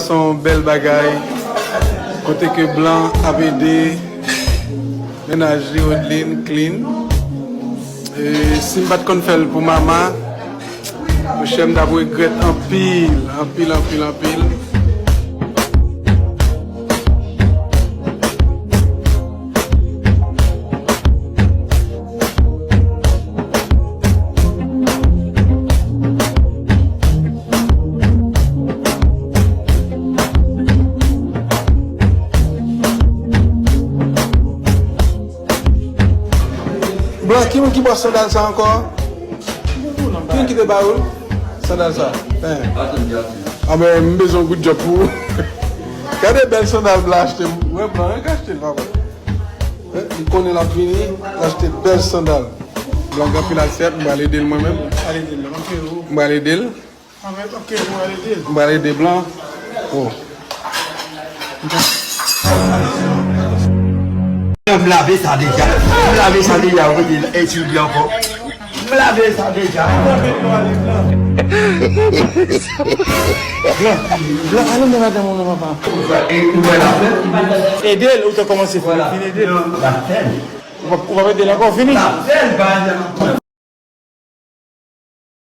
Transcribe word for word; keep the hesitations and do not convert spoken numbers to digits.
Se yon bèl bagay, kote ke Blan ap ede mennaj li, Odeline, clean. E si m pa t konn fè l pou Mama, monchè, m t ap regrèt anpil, anpil, anpil, anpil. Blan, ki moun ki ba w sandal sa ankò? Ki moun ki te ba ou l? Sandal sa. Hein. Anben, m bezwen yon goud djòb pou ou. Gade bèl sandal Blan achte. Wè, Blan, wè, achte l, papa. Hein, li konnen l ap vini, l achte bèl sandal. Blan gen anpil asyèt, m pral ede l mwen menm. Al ede l, non, frero. M pral ede l. Anben, ok, nou pral ede l. M pral ede Blan. Oh. M lave sa deja. M lave sa deja, ou mete etid li ankò. M lave sa deja. Blan, Blan, al anba madanm ou non, papa. Ou wè, ou wè l ap fè? Ede l, ou te kòmanse fè, fin ede l. L ap fè. Ou p ap, ou p ap ede l ankò, fini? L ap fè l, pa jan.